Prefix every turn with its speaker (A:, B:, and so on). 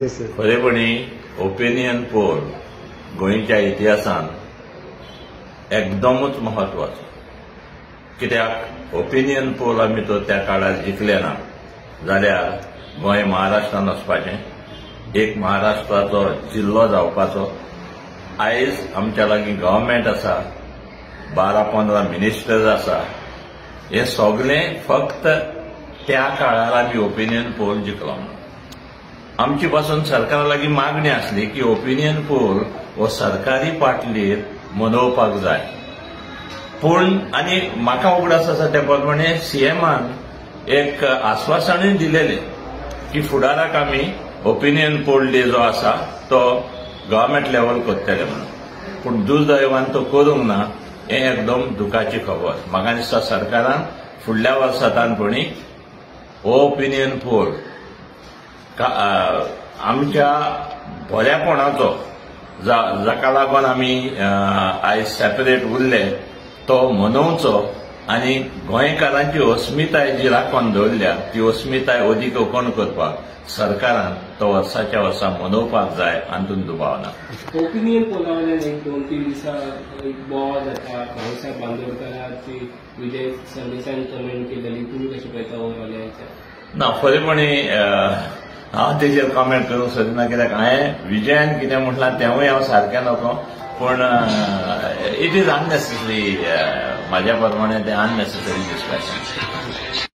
A: खरेपणी opinion poll गोंयच्या इतिहासान एकदमच महत्वाचो, कित्याक ओपिनियन पोल आमी तो त्या काळार जिखले ना जाल्यार गोंय महाराष्ट्रान वचपाचें, एक महाराष्ट्राचो जिल्लो जावपाचो. आयज आमच्या लागीं गव्हर्मेंट आसा, 12-15 मिनिस्टर्स आसा, हे सगळें फक्त त्या काळार आमी ओपिनियन पोल जिखलो. आमची पासून सरकारा लागीं मागणी आसली की ओपिनियन पोल हो सरकारी पाटलीर मनोवपाक जाय. पूण आनी म्हाका उगडास आसा त्या प्रमाणे सीएमान एक आस्वासनूय दिलेलें की फुडाराक आमी ओपिनियन पोल डे जो आसा तो गव्हर्मेंट लेवल करतले म्हणून. पूण दुर्दैवान तो करूंक ना, हें एकदम दुखाची खबर. म्हाका दिसता सरकारान फुडल्या वर्सा ताणपणी हो ओपिनियन पोल आमच्या बऱ्यापणाचो जाका लागून आमी आयज सेपरेट उरले तो मनोवचो आनी गोंयकारांची अस्मिताय जी राखून दवरल्या ती अस्मिताय अदीक उकण करपाक सरकारान तो वर्साच्या वर्सा मनोवपाक जाय, हातूंत दुबाव ना.
B: ओपिनियन पोला वयल्यान एक 2-3 दिसा एक बोवाळ जाता, भाऊसाहेब बांदोडकराची विजय सरदेसायान कमेंट केलेली, तुमी कशें पळयता ओवरऑल ह्या?
A: ना, खरेपणी हांव तेजेर कमेंट करूंक सोदिना, कित्याक हांवें विजयान कितें म्हटलां तेंवूय हांव सारकें नको, पूण it is unnecessary, म्हाज्या प्रमाणे तें अननेसेसरी डिस्कशन.